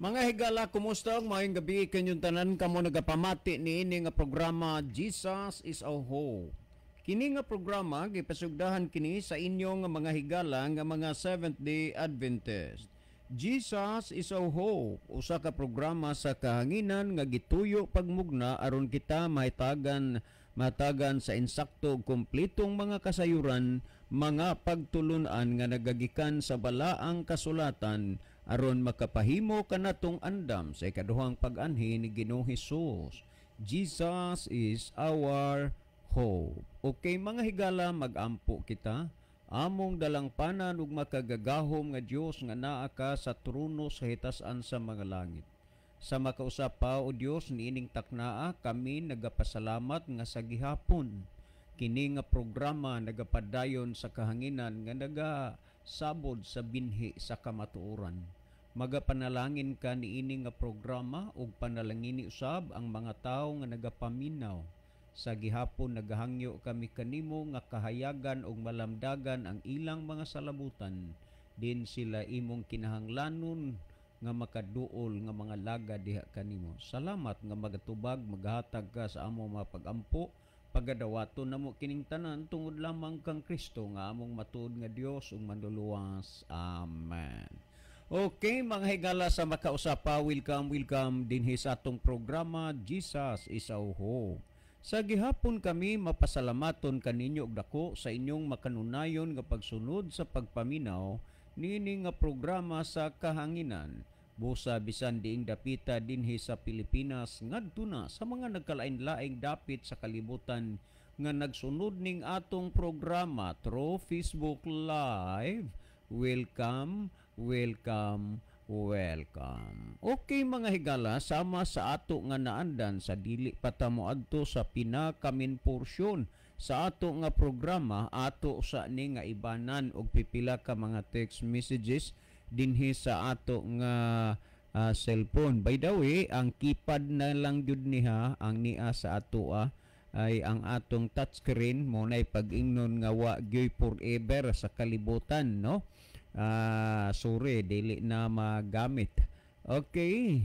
Mga higala, kumusta? Maayong gabi kanyong tanan, kamo nagapamati niini nga programa, Jesus is Our Hope. Kini nga programa gipasugdahan kini sa inyong mga higala nga mga Seventh-day Adventist. Jesus is Our Hope, usa ka programa sa kahanginan nga gituyo pagmugna aron kita mahitagan matagan sa insakto ug kumpletong mga kasayuran, mga pagtulunan nga nagagikan sa balaang kasulatan aron makapahimo kanatong andam sa ikaduhang pag-anhi ni Ginoong Hesus. Jesus is our hope. Okay, mga higala, magampo kita. Among dalangpanan ug makagagahom nga Dios nga naa ka sa trono sa hitasan sa mga langit. Sa makausap pa, o Dios, niining taknaa kami nagapasalamat nga sa gihapon kini nga programa nagapadayon sa kahanginan nga nagasabod sa binhi sa kamatuoran. Magapanalangin ka niini nga programa ug panalangini usab ang mga tawo nga nagapaminaw. Sa gihapon nagahangyo kami kanimo nga kahayagan ug malamdagan ang ilang mga salabutan din sila imong kinahanglanon nga makaduol nga mga laga diha kanimo. Salamat nga magatubag, maghatag ka sa among mga pagampo. Pagadawaton namo kining tanan tungod lamang kang Kristo nga among matuod nga Dios ug manluluwas. Amen. Okay, mga higala, sa makausapa, welcome, welcome dinhi sa atong programa, Jesus is Our Hope. Sa gihapon kami mapasalamaton kaninyo og dako sa inyong makanunayon nga pagsunod sa pagpaminaw niini nga programa sa kahanginan. Busa bisan diing dapita dinhi sa Pilipinas ngadto na sa mga nagkalain-laing dapit sa kalibutan nga nagsunod ning atong programa through Facebook Live. Welcome, welcome, welcome. Okay, mga higala, sama sa ato nga naandan sa dili pa ta moadto sa pinaka-main porsyon sa ato nga programa, ato sa ni nga ibanan og pipila ka mga text messages dinhi sa ato nga cellphone. By the way, ang keypad na lang jud niha ang nia sa ato ay ang atong touchscreen mo nay pag-ingnon nga wa gyoy forever sa kalibutan, no? Sorry, dili na magamit. Okay,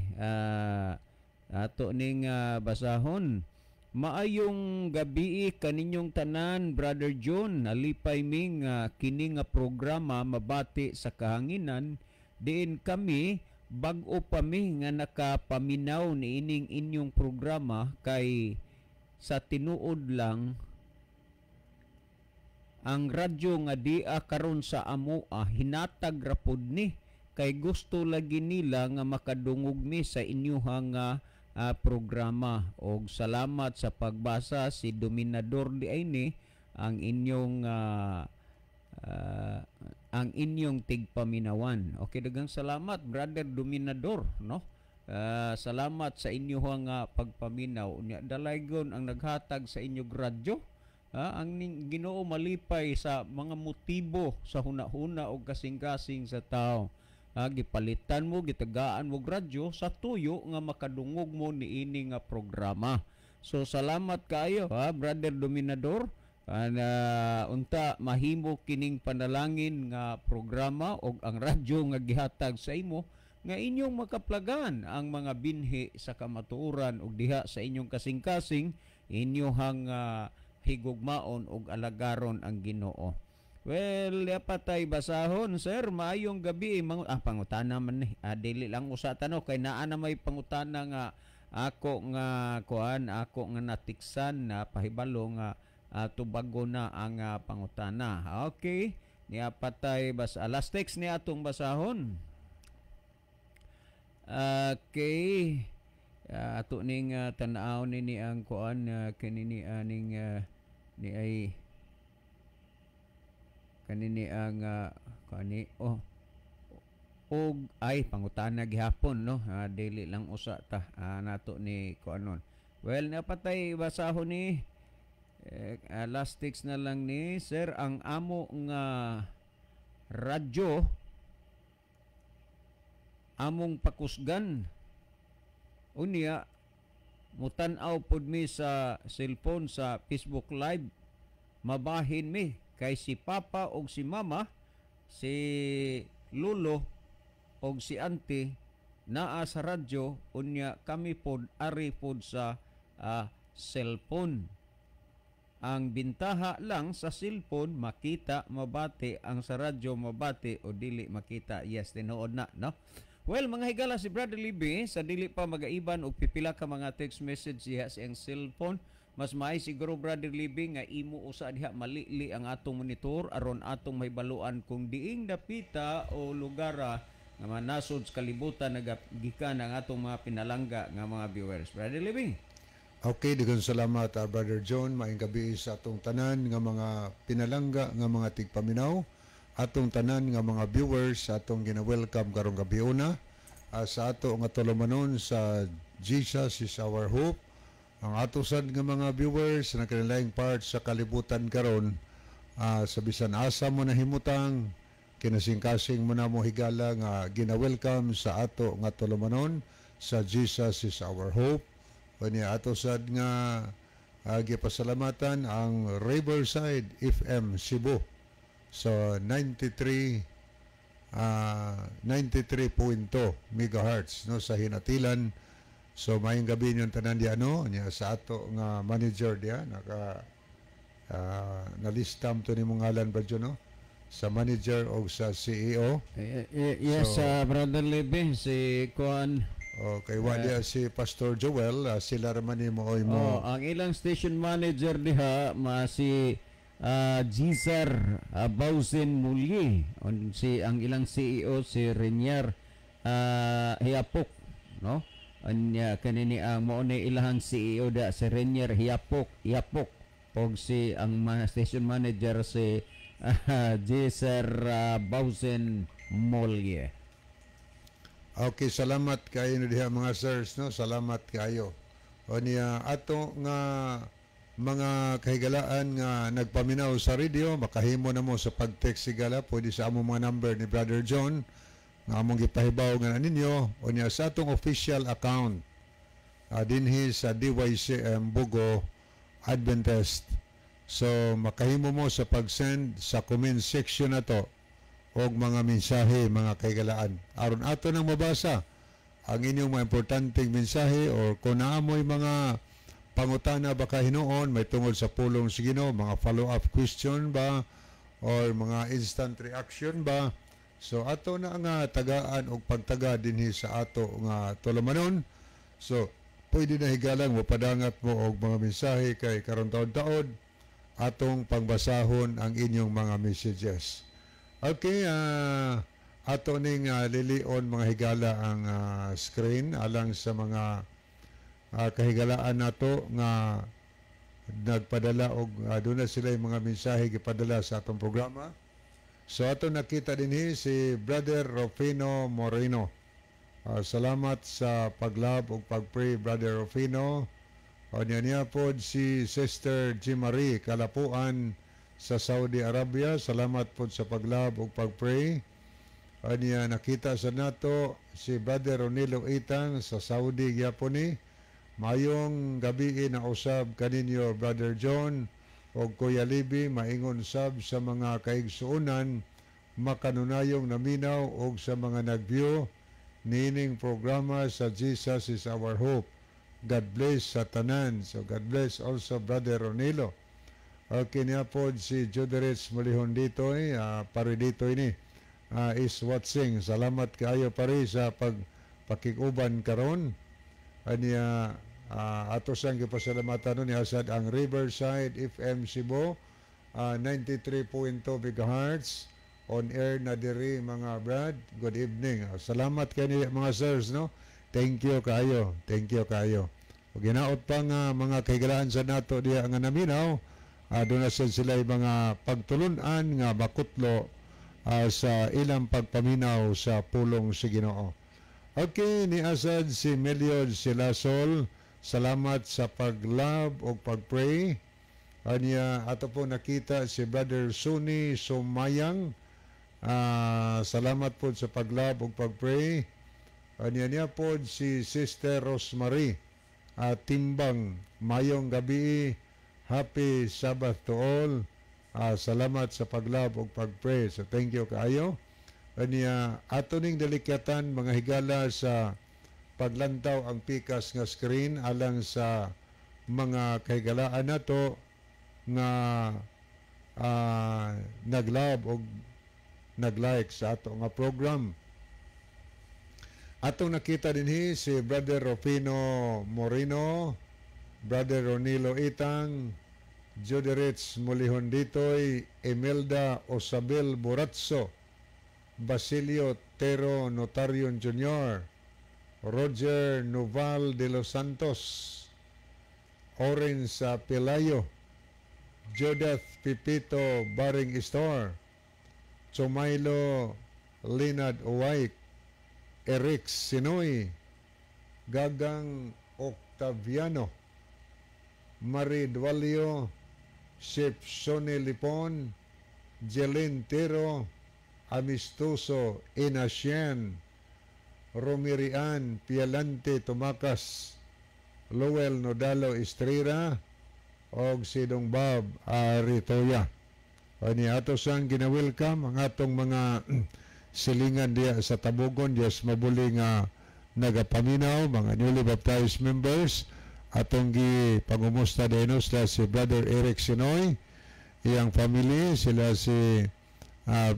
ato ning basahon. Maayong gabi kaninyong tanan, Brother John. Nalipay mi nga kini nga programa mabati sa kahanginan diin kami bag-o pa mi nga nakapaminaw niining inyong programa kay sa tinuod lang ang radyo nga dia karon sa amoa hinatag ra pod ni kay gusto lagi nila nga makadungog mi sa inyuha nga programa og salamat sa pagbasa, si Dominador di ay ni ang inyong tigpaminawan. Okay, daghang salamat, Brother Dominador, no? Salamat sa inyong nga pagpaminaw. Unya dalaygon ang naghatag sa inyong radyo. Ang Ginoo malipay sa mga motibo sa huna-huna o kasing-kasing sa tao. Gipalitan mo, gitagaan mo radyo sa tuyo nga makadungog mo niini nga programa. So salamat kaayo, ha, Brother Dominador. Ana unta mahimo kining panalangin nga programa og ang radyo nga gihatag sa imo nga inyong makaplagan ang mga binhi sa kamatuoran og diha sa inyong kasing-kasing inyong higugmaon og alagaron ang Ginoo. Well, patay basahon, sir. Maayong gabi. Pangutana man ni. Dili lang usa tano kay naa na may pangutana nga ako nga kuan, ako nga natiksan na pahibalo nga tubago na ang pangutana. Okay. Niya patay bas last text ni atong basahon. Okay. Ato ning tan-aw ni ang kuan kanini aning ni ay kanini ang kani oh og ay pangutana gihapon, no? Dili lang usa ta nato ni kuanon. Well, napatay basahon ni last text na lang ni sir, ang amo nga radyo among pakusgan, unya mutan-aw pod mi sa cellphone sa Facebook Live, mabahin mi kay si Papa og si Mama, si Lolo og si Auntie. Naa sa radyo, unya kami pod ari pod sa cellphone. Ang bintaha lang, sa cellphone makita, mabati; ang sa radyo, mabati o dili makita. Yes, tinuod na, no? Well, mga higala, si Brother Libby sa dili pa magaiban og pipila ka mga text message diha sa iyang cellphone. Mas maay siguro, Brother Libby, nga imo usa diha malili ang atong monitor aron atong mahibaluan kung diing dapita o lugara nga manasod sa kalibutan nagagikan ang atong mga pinalangga nga mga viewers. Brother Libby. Okay, daghang salamat, Brother John. Maayong gabi sa atong tanan nga mga pinalangga nga mga tigpaminaw, atong tanan nga mga viewers, atong gina-welcome karong gabi una sa ato nga tulumanon sa Jesus is Our Hope. Ang ato sad nga mga viewers na kanilaing part sa kalibutan karon, sa bisan asa mo nahimutang, kinasingkasing mo na mo, higala nga gina-welcome sa ato nga tulumanon sa Jesus is Our Hope. Unya ato sad nga gipasalamatan ang Riverside FM Cebu sa 93.2 megahertz, no, sa Ginatilan. So maayong gabi ninyong tanan diya, no, nya sa ato nga manager diya, naka nalistam to ni mong ngalan ba, no, sa manager o sa CEO. Yes, So, Brother Libby, si Kuan. Okay, wa diya si Pastor Joel, sila raman ni mo oy mo. Oh, ang ilang station manager diha ma si Gisar Bausin Mulyi. On si ang ilang CEO si Renier Hiapok, no? Anya kanini ang mao ni ilahang CEO da, si Renier Hiapok, Hiapok, og si ang station manager si Gisar Bausin Mulyi. Okay, salamat kayo diha, mga sirs, no? Salamat kayo. O niya ato nga mga kahigalaan nga nagpaminaw sa radio, makahimo na mo sa pag-text, higala, pwede sa among mga number ni Brother John nga among gipahibaw nga ninyo, o niya sa atong official account dinhi sa DYCM Bogo Adventist. So makahimo mo sa pag-send sa comment section na to og mga mensahe, mga kahigalaan, aron ato nang mabasa ang inyong mga importanteng mensahe or kung naamoy mga pangutana baka hinuon may tungod sa pulong sa Ginoo, mga follow-up question ba or mga instant reaction ba. So ato na nga tagaan og pagtaga dinhi sa ato nga tulumanon. So pwede na, higalang, mopadangat mo og mga mensahe kay karon taod-taod atong pangbasahon ang inyong mga messages. Okay, ato ning lilion, mga higala, ang screen alang sa mga kahigalaan nato nga nagpadala og doon na sila yung mga mensahe gipadala sa atong programa. So ato nakita dinhi si Brother Rufino Moreno. Salamat sa pag-love ug pag-pray, Brother Rufino. O niya niya pod si Sister G. Marie Kalapuan sa Saudi Arabia. Salamat pod sa pag-love ug pag-pray. O niya nakita sa nato si Brother Ronilo Itang sa Saudi gyapon ni. Mayong gabi na usab kaninyo, Brother John o Kuya Libby, maingon sab sa mga kaigsuonan makanunayong naminaw og sa mga nag-view niining programa sa Jesus is Our Hope. God bless sa tanan. So God bless also, Brother Ronilo. Okay niya po si Juderitz Mulihon dito eh, pare dito ini is watching. Salamat kaayo, pare, sa pagpakikuban karon. Aniya ato sang gipasalamatan ni asad ang Riverside FM Cebu, 93.2 megahertz on air na diri, mga brad. Good evening. Salamat kani, mga sirs, no. Thank you kayo. Thank you kayo. Ug ginaot pa nga mga kahigalaan sa nato diha nga naminaw, doon na sad sila yung mga pagtulunan nga makutlo sa ilang pagpaminaw sa pulong sa Ginoo. Okay, ni asad si Meliod Silasol, salamat sa pag-love o pag-pray. Anya ato po nakita si Brother Sunny Sumayang. Salamat po sa pag-love o pag-pray. Anya niya po si Sister Rosemary Timbang, mayong gabi. Happy Sabbath to all. Salamat sa pag-love o pag-pray. So thank you kaayo. Aniya ato ning dalikyatan, mga higala, sa paglantaw ang pikas nga screen alang sa mga kahigalaan nato nga nag-love og nag-like sa ato nga program. Atong nakita dinhi si Brother Rufino Moreno, Brother Ronilo Itang, Juderich Mulihon Ditoy, Imelda Osabel Boratso, Basilio Tero Notarion Jr., Roger Noval de los Santos, Oren sa Pelayo, Judith Pipito Baring Store, Chumaylo Linad Uwayk, Eric Sinoy, Gagang Octaviano, Marie Dualio, Chef Sonny Lipon, Jelin Tero, Amistoso Inasien, Romirian Pialante Tumakas, Lowell Nodalo Estrera, og si Dong Bob Aritoya. O ni ato sang gina-welcome ang atong mga silingan diya sa Tabogon, Dios mabuli nga nagapaminaw, mga newly baptized members. Atong gi pangumusta din sila si Brother Eric Sinoy, iyang family, sila si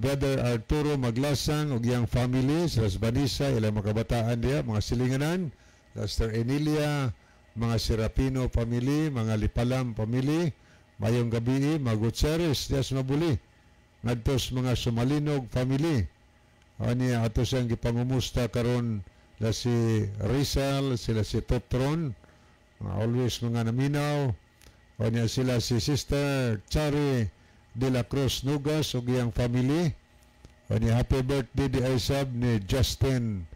Brother Arturo Maglasang ug iyang family, sila si Vanessa, ilang mga kabataan diya, mga silinganan, Sister Emilia, mga Serapino family, mga Lipalam family, mayong gabi, mga Gutierrez, diya sa Mabuli, ngadto sa mga Sumalinog family. Ani ato siyang gipangumusta karon la si Rizal, sila si Totron, mga always mga naminaw. Ani sila si Sister Chari de la Cruz Nugas ug iyang family. Ani happy birthday di Aisab ni Justin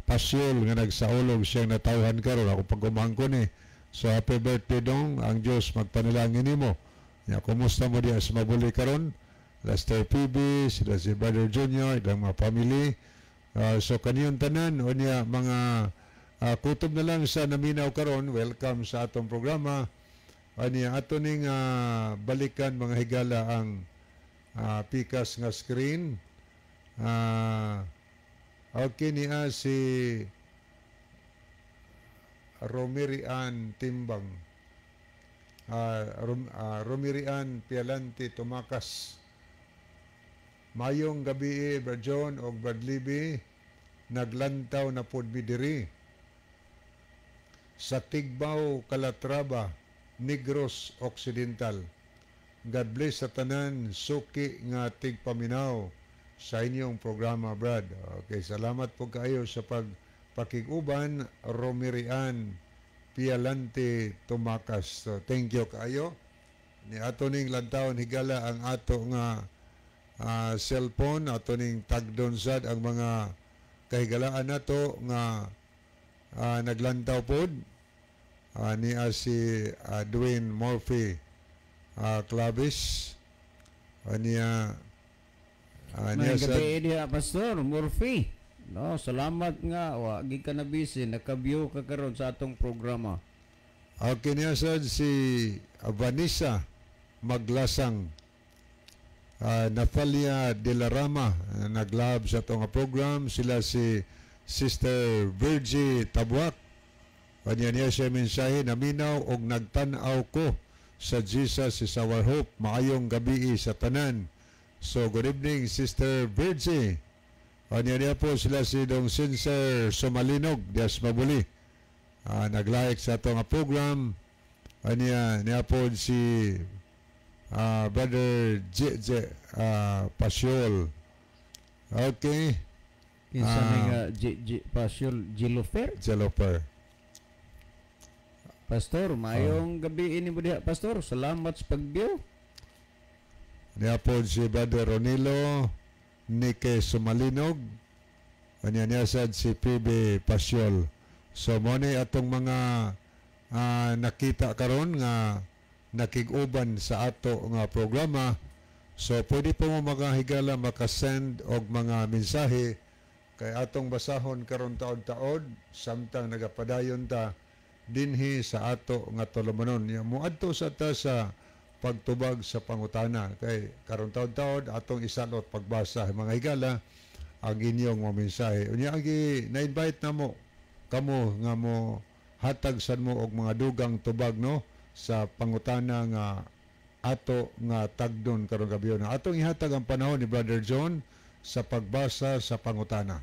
Pasiol nga nagsaulog siyang natawhan karon, ako pagkumangko ni. So happy birthday dong, ang Dios magpanalangin nimo. Ya, kumusta mo diya sa Mabuli karon? Lester PB, sila si Brother Junior, ilang mga family. So kaniyong tanan, unya mga kutob na lang sa naminaw karon, welcome sa atong programa. Aniya ato ning balikan, mga higala, ang pikas nga screen. Okay niya si Romirian Timbang. Romirian Pialante Tumakas. Mayong gabi, Brad John og Brad Libby, naglantaw na pod mi diri sa Tigbao, Calatrava, Negros Occidental. God bless sa tanan suki nga tigpaminaw sa inyong programa, Brad. Okay, salamat po kayo sa pagpakig-uban, Romirian Pialante Tumakas. So, thank you kaayo. Ni ato ning lantawon, higala, ang ato nga cellphone, ato ning tagdon sad ang mga kahigalaan nato nga naglantaw pod. Niya si Dwayne Murphy Clavis. Niya May gabi diha, Pastor Murphy. No, salamat nga wa gi ka na busy, naka-view ka karon sa atong programa. Okay niya sad si Vanessa Maglasang, Natalia De La Rama, naglab sa atong program, sila si Sister Virgie Tabuak. Kanya niya siya mensahe, naminaw og nagtan-aw ko sa Jesus is Our Hope. Maayong gabi sa tanan. So good evening, Sister Virgie. Kanya niya po sila si Dong Sinser Sumalinog Dias Mabuli. Nag-like sa atong program. Kanya niya po si Brother J. J. Pasiol. Okay. Kinsa ni nga J J Pasiol Jilofer? Jelofer. Pastor, maayong gabi ini mo diha, Pastor. Salamat sa pag-view. Niya po si Brother Ronilo Nike Sumalinog. Kanya niya sad si PB Pasiol. So mo ni atong mga nakita karon nga nakig-uban sa ato nga programa. So pwede po mo, mga higala, makasend og mga mensahe kay atong basahon karon taod-taod samtang nagapadayon ta dinhi sa ato nga tulumanon. Ya, moadto sa ta sa pagtubag sa pangutana kay karon taod-taod atong isalot pagbasa, mga higala, Ang inyong mga mensahe. Unya ang na-invite namo kamo nga mo hatag sad mo og mga dugang tubag, no, sa pangutana nga ato nga tagdon karong gabi na. Atong ihatag ang panahon ni Brother John sa pagbasa sa pangutana.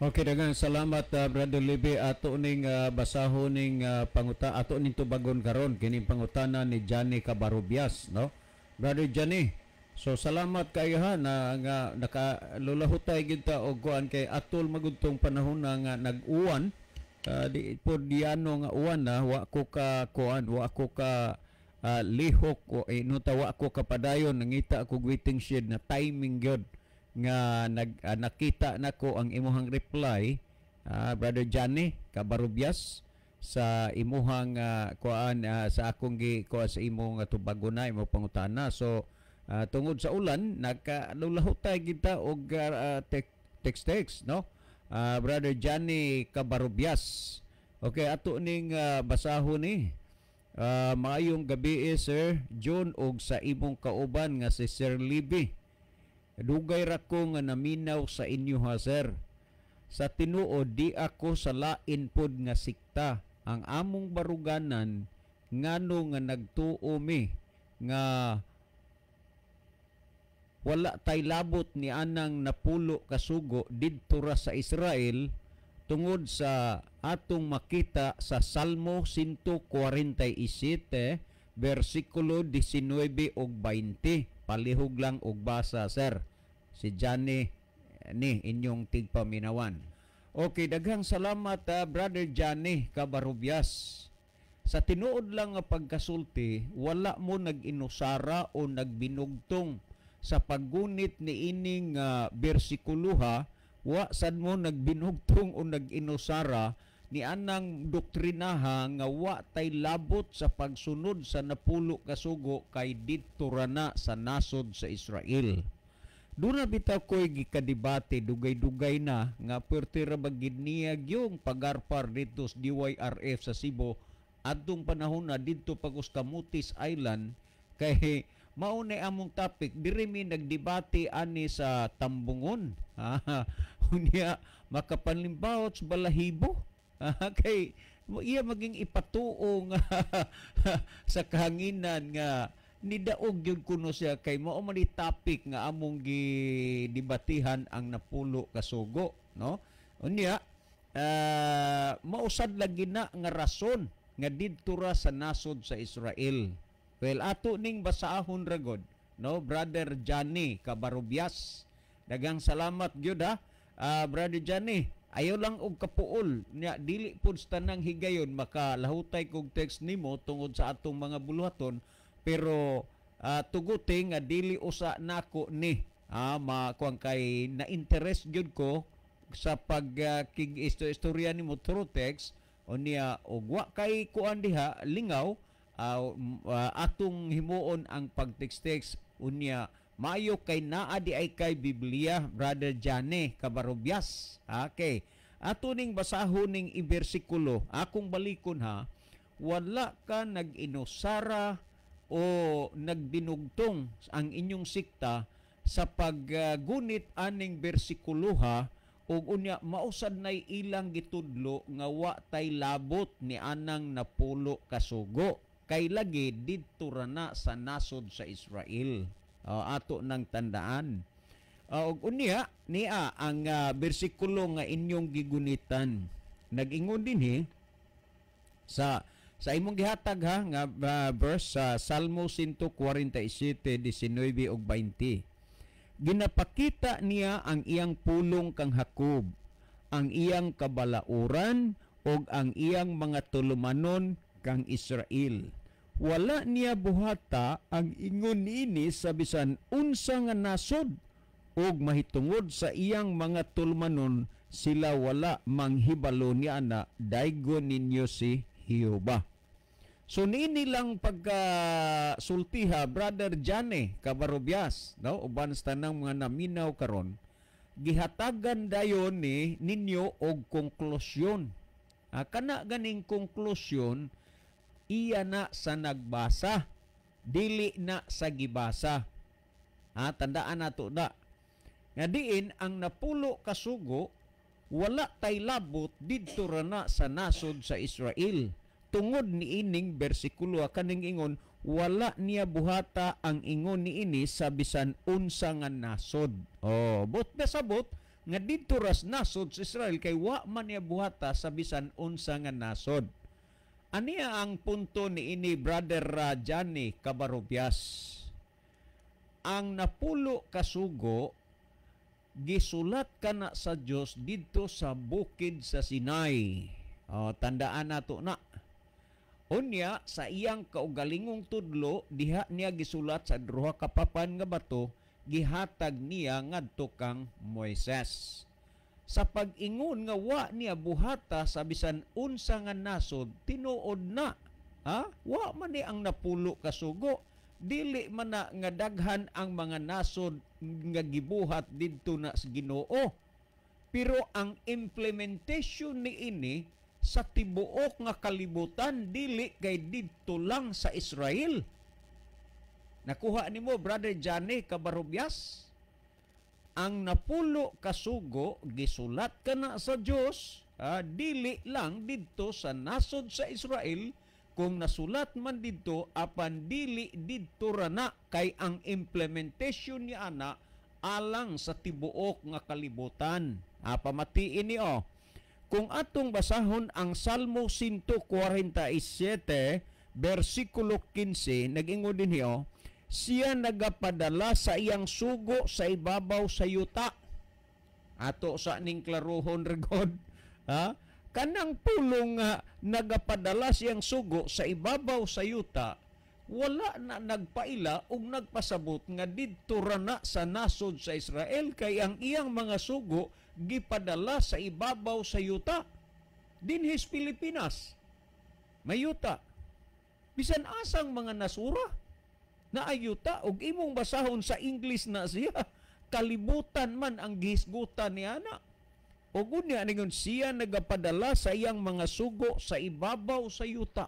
Okay, daghang salamat, Brother Libby. Ato ning basahon ning panguta, ato ning tubagon karon kining pangutana ni Johnny Cabarubias, no? Brother Johnny. So salamat kayo ha na nga nakalulahutay gid ta og kuan kay atol magudtong panahon na nga nag-uwan, di po diano nga uwan na wa ko ka kuan, wa ko ka lihok o eh, no ta wa ko kapadayon. Nangita ako waiting shed na timing gyud nga nakita nako ang imuhang reply, Brother Johnny Cabarubias, sa imuhang kuan, sa akong gi kuan sa imong tubagon na imong pangutana. So tungod sa ulan, nakalulahutay kita og text text, no, Brother Johnny Cabarubias. Okay, ato ning basahon ni. Maayong gabi eh, Sir John, og sa imong kauban nga si Sir Libby. Dugay ra ko nga naminaw sa inyo ha, sir. Sa tinuod, di ako sa lain pod nga sikta. Ang among baruganan, ngano nga nagtuo mi nga wala tay labot ni anang napulo kasugo didto ra sa Israel tungod sa atong makita sa Salmo 147 versikulo 19 ug 20. Palihog lang og basa, sir. Si Johnny ni inyong tigpaminawan. Okay, daghang salamat, Brother Johnny Cabarubias. Sa tinuod lang nga pagkasulti, wala mo nag-inusara o nagbinugtong sa paggunit ni ining bersikuluha, wa sad mo nagbinugtong o nag-inusara ni anang doktrinaha nga wa tay labot sa pagsunod sa napulo kasugo kay didto ra na sa nasod sa Israel. Doon na bitaw ko'y gikadebate dugay-dugay na nga perti ra ba gid niya yung pagarpar dito sa DYRF sa Cebu adtong panahon na didto pagos Camotes Island, kay mao na among topic. Diri mi nagdebate ani sa Tambungon. Unya makapanlimbawot sa balahibo kay iya maging ipatuo nga sa kahanginan nga nidaog gyud kuno siya kay mao man ni topic nga among gidebatihan ang napulo kasugo, no? Unya mausad lagi na nga rason nga didto ra sa nasod sa Israel. Well, ato ning basahon ra god, no, Brother Johnny Cabarubias. Daghang salamat gyud ha, Brother Johnny. Ayaw lang og kapuol nya, dili pud sa tanang higayon makalahutay kog text nimo tungod sa atong mga buluhaton, pero tuguti nga dili usa nako ni makuang kay na interest gyud ko sa pag kig istorya nimo through text. Unya og wa kay kuan diha lingaw, atong himuon ang pag-text-text. Unya maayo kay naa di ay kay Biblia, Brother Johnny Cabarubias. Okay, ato ning basahon ning ibersikulo. Akong balikon ha, wala ka nag-inusara o nagbinugtong ang inyong sikta sa paggunit aning bersikuloha ug unya mausad nay ilang gitudlo nga wa tay labot ni anang napulo kasugo kay lagi didto ra na sa nasod sa Israel. Ato nang tandaan. Ug unya niya ang bersikulo nga inyong gigunitan. Nag-ingon dinhi sa imong gihatag ha nga verse sa Salmo 147:19 ug 20. Ginapakita niya ang iyang pulong kang Jacob, ang iyang kabalauran ug ang iyang mga tulumanon kang Israel. Wala niya buhata ang ingon niini sa bisan unsa nga nasod ug mahitungod sa iyang mga tulumanon sila wala manghibalo niya na daygon ninyo si Jehova. So niini lang pagka sultiha, Brother Johnny Cabarubias, no, uban sa tanang mga naminaw karon, gihatagan dayon ni ninyo og konklusyon. Kana ganing konklusyon iya na sa nagbasa, dili na sa gibasa. Tandaan nato da. Nga diin ang 10 kasugo wala tay labot didto ra na sa nasod sa Israel. Tungod niining bersikulo kaning ingon wala niya buhata ang ingon niini sa bisan unsa nga nasod. Oh, bot na sabot nga didto ras nasod sa Israel kay wa man niya buhata sa bisan unsa nga nasod. Aniya ang punto niini, Brother Johnny Cabarubias? Ang 10 kasugo gisulat kana sa Dios didto sa bukid sa Sinai. Oh, tandaan nato na. Unya sa iyang kaugalingong tudlo diha niya gisulat sa duha ka papan nga bato, gihatag niya ngadto kang Moises. Sa pag-ingon nga wa niya buhata sa bisan unsa nga nasod, tinuod na. Ha? Wa man ni ang 10 kasugo. Dili man na nga daghan ang mga nasod nga gibuhat didto na sa Ginoo. Pero ang implementation niini sa tibuok nga kalibutan, dili kay didto lang sa Israel. Nakuha nimo, Brother Johnny Cabarubias? Ang 10 kasugo gisulat kana sa Dios, dili lang didto sa nasod sa Israel. Kung nasulat man didto, apan dili didto ra na kay ang implementation niya ana alang sa tibuok nga kalibutan. Pamatiin ni oh. Kung atong basahon ang Salmo 147 versikulo 15, nag-ingon din hiyo, siya nagapadala sa iyang sugo sa ibabaw sa yuta. Ato sa ning klaruhon regod, ha? Kanang pulong nga nagapadala siyang sugo sa ibabaw sa yuta, wala na nagpaila ug nagpasabot nga didto ra na sa nasod sa Israel kay ang iyang mga sugo gipadala sa ibabaw sa yuta. Dinhis Pilipinas, may yuta. Bisan asang mga nasura na ayuta, ug imong basahon sa English na siya, kalibutan man ang gihisgutan niya na. Ug unya ningon siya nagapadala sa iyang mga sugo sa ibabaw sa yuta.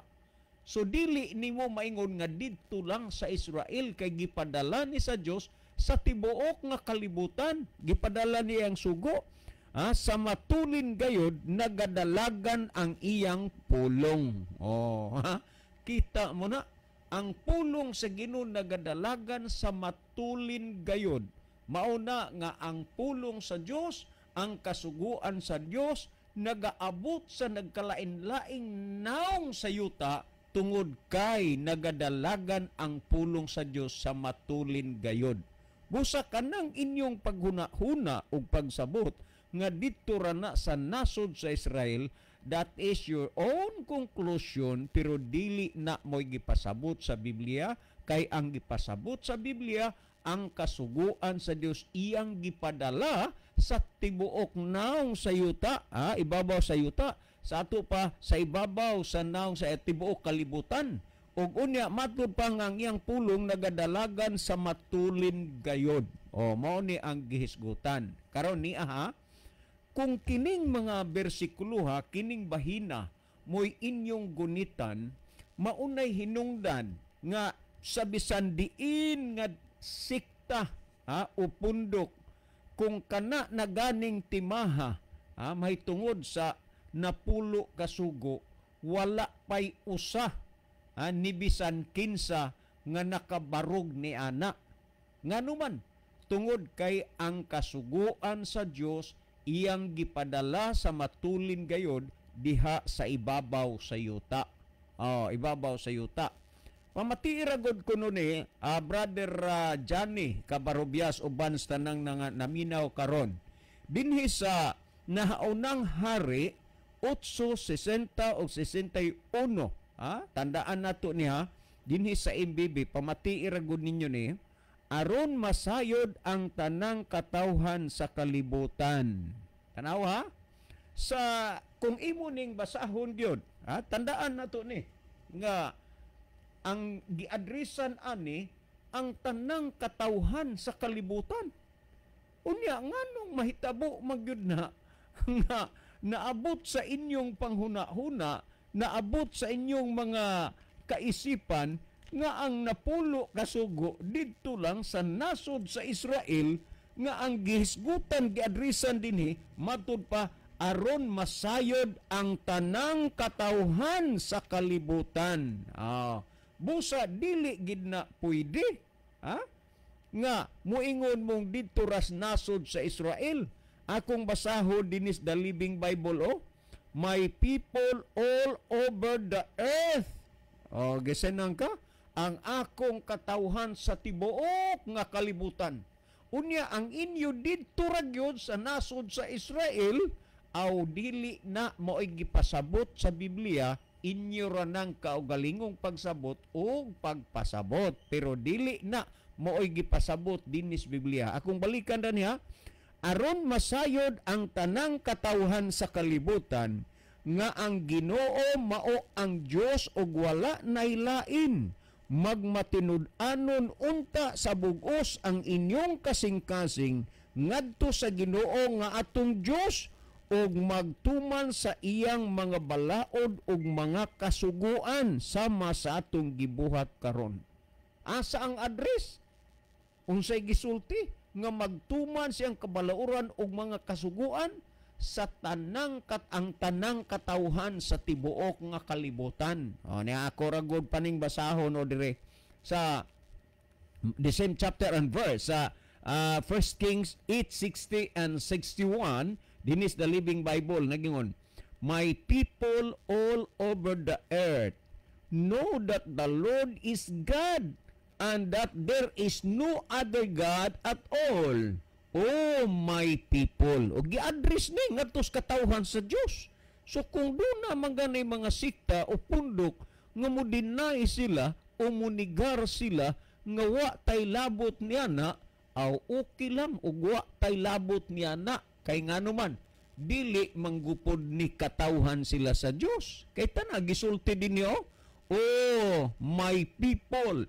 So dili nimo maingon nga didto lang sa Israel kay gipadala ni sa Dios sa tibuok nga kalibutan, gipadala niya ang sugo. Sa matulin gayod nagadalagan ang iyang pulong. Oh, ha? Kita mo na ang pulong sa Ginoo nagadalagan sa matulin gayod. Mauna nga ang pulong sa Dios, ang kasuguan sa Dios nagaabot sa nagkalain-laing naong sa yuta tungod kay nagadalagan ang pulong sa Dios sa matulin gayod. Busa kanang inyong paghuna-huna ug pagsabot nga didto ra na sa nasod sa Israel, that is your own conclusion, pero dili na mo'y gipasabot sa Biblia, kay ang gipasabot sa Biblia ang kasuguan sa Dios iyang gipadala sa tibuok naong sa yuta, ibabaw sa yuta, sa ato pa sa ibabaw sa naong sa tibuok kalibutan. Ug unya matud pa nga ang iyang pulong nagadalagan sa matulin gayod. O mao ni ang gihisgutan. Karon ni aha, kung kining mga bersikulo ha, kining bahina mo'y inyong gunitan, maunay hinungdan nga sa bisan diin nga sikta o pundok, kung kana naganing timaha mahitungod sa 10 kasugo, wala pay usa ni bisan kinsa nga nakabarog ni ana. Nganuman, tungod kay ang kasuguan sa Dios iyang gipadala sa matulin gayod diha sa ibabaw sa yuta. Oh, ibabaw sa yuta. Pamatiira god kuno ni Brother Johnny Cabarubias uban sa tanang naminaw karon. Dinhi sa nahaunang hari 860 o 61. Tandaan nato niya dinhi sa MBB, pamatiira gud ninyo ni aron masayod ang tanang katawhan sa kalibutan. Tanaw ha? Sa kung imo ning basahon gyud, tandaan nato ni nga ang giadresan ani ang tanang katawhan sa kalibutan. Unya nganong mahitabo magyud na nga naabot sa inyong panghuna-huna, naabot sa inyong mga kaisipan nga ang 10 kasugo didto lang sa nasod sa Israel, nga ang gihisgutan, giadresan dinhi, matud pa aron masayod ang tanang katawhan sa kalibutan. Busa dili gid na pwede, ha, nga muingon mong didto ras nasod sa Israel. Akong basahon dinis the Living Bible, oh. My people all over the earth. Oh, gisenang ka ang akong katawhan sa tibuok nga kalibutan. Unya ang inyo didto ra gyud sa nasod sa Israel, aw dili na mao'y gipasabot sa Biblia, inyo ra nang kaugalingong pagsabot o pagpasabot. Pero dili na mao'y gipasabot dinis Biblia. Akong balikan ra niya, aron masayod ang tanang katawhan sa kalibutan nga ang Ginoo mao ang Dios ug wala nailain. Magmatinud-anon unta sa bug-os ang inyong kasing-kasing ngadto sa Ginoo nga atong Dios ug magtuman sa iyang mga balaod ug mga kasuguan sama sa atong gibuhat karon. Asa ang address? Unsay gisulti nga magtuman siyang kabalauran ug mga kasuguan sa tanang kat ang tanang katawhan sa tibuok nga kalibutan. O niya ako ra gud paning basahon o dire sa the same chapter and verse sa 1 Kings 8:60 and 61, dinis the Living Bible nagingon, my people all over the earth know that the Lord is God and that there is no other God at all. Oh, my people. O gi-address ni ngadto sa katawhan sa Dios. So kung doon na man ganay mga sikta o pundok nga mo deny sila o munigar sila nga wa tay labot niya na, aw okay lang ug wa tay labot niya na, kay ngano man dili manggupod ni katawhan sila sa Dios. Kay tana gisulti dinyo, oh my people,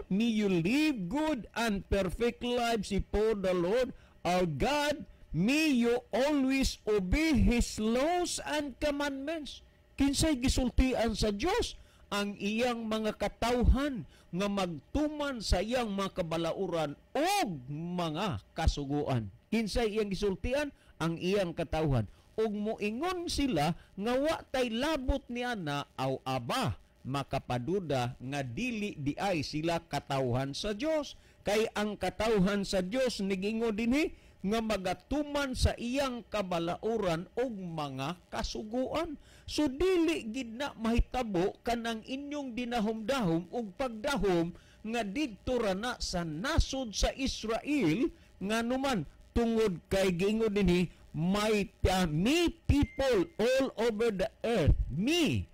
may you live good and perfect lives before the Lord our God. May you always obey His laws and commandments. Kinsay gisultian sa Dios? Ang iyang mga katawhan nga magtuman sa iyang mga kabalauran og mga kasuguan. Kinsay iyang gisultian? Ang iyang katawhan. Og moingon sila nga wa tay labot niya na, aw aba, makapaduda nga dili di ay sila katawhan sa Dios. Kay ang katawhan sa Dios nigingon dinhi nga magatuman sa iyang kabalauran og mga kasuguan. So dili gid na mahitabo kanang inyong dinahom-dahom og pagdahom nga didto ra na sa nasod sa Israel, nganuman tungod kay giingon dinhi, my me people all over the earth, me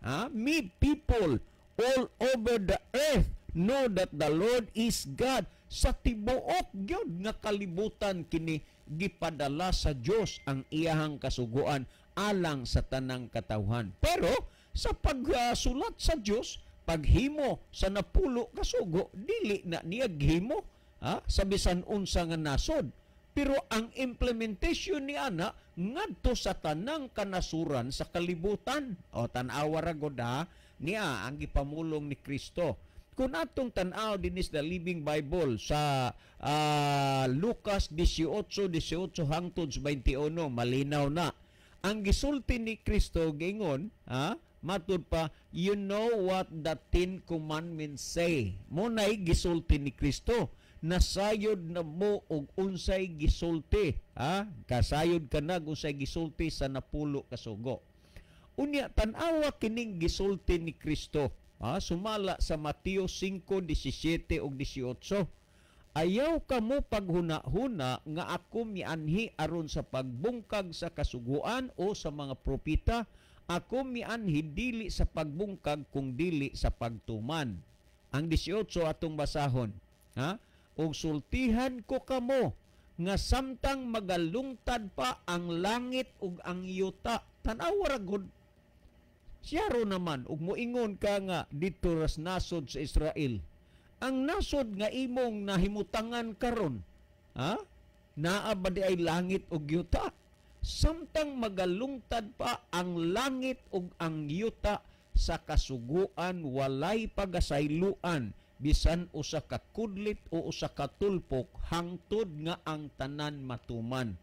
people all over the earth know that the Lord is God. Sa tibuok gyud nga kalibutan kini gipadala sa Dios ang iyahang kasuguan alang sa tanang katawhan. Pero sa pagsulat sa Dios, paghimo sa 10 kasugo, dili na niya gihimo sa bisan unsa nga nasod. Pero ang implementation ni ana ngadto sa tanang kanasuran sa kalibutan. O tan-awa ra gud ha, niya ang gipamulong ni Kristo. Kung atong tan-aw dinis the Living Bible sa Lucas 18:18 hangtod 21, malinaw na. Ang gisulti ni Kristo giingon, matud pa, you know what the 10 Commandments say. Munay gisulti ni Kristo. Nasayod na mo og unsay gisulti, ha? Kasayod ka na unsay gisulti sa 10 kasugo. Unya tan-awa kining gisulti ni Kristo, ha? Sumala sa Mateo 5:17 ug 18. Ayaw kamo paghuna-huna nga ako mianhi aron sa pagbungkag sa kasuguan o sa mga propeta. Ako mianhi dili sa pagbungkag kung dili sa pagtuman. Ang 18 atong basahon, ha? Og sultihan ko kamo nga samtang magalungtad pa ang langit ug ang yuta. Tan-awa ra gud. Siyaro naman ug moingon ka nga didto ras nasod sa Israel. Ang nasod nga imong nahimutangan karon, ha? Naa ba di ay langit ug yuta? Samtang magalungtad pa ang langit ug ang yuta, sa kasuguan walay pagasayloan bisan usa ka kudlit o usa ka tulpok hangtod nga ang tanan matuman.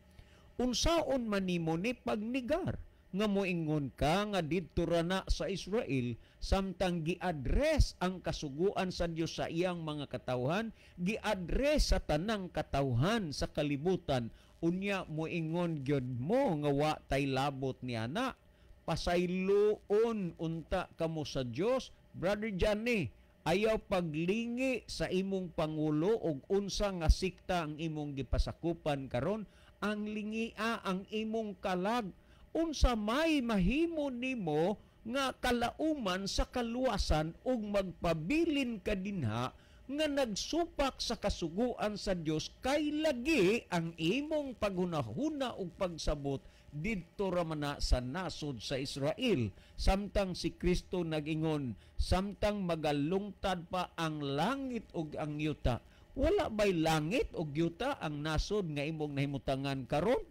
Unsaon man nimo ni pagnigar nga moingon ka nga didto ra na sa Israel, samtang gi-address ang kasuguan sa Dios sa iyang mga katawhan, gi-address sa tanang katawhan sa kalibutan, unya moingon gyud mo nga wa tay labot niana? Pasayloon unta kamo sa Dios. Brother Johnny, ayaw paglingi sa imong pangulo og unsa nga sikta ang imong gipasakupan karon. Ang lingia ang imong kalag. Unsa may mahimo nimo nga kalauman sa kaluwasan ug magpabilin ka dinha nga nagsupak sa kasuguan sa Dios, kay lagi ang imong paghunahuna ug pagsabot didto ra man na sa nasod sa Israel, samtang si Kristo nag-ingon, samtang magalungtad pa ang langit ug ang yuta? Wala ba'y langit ug yuta ang nasod nga imong nahimutangan karon?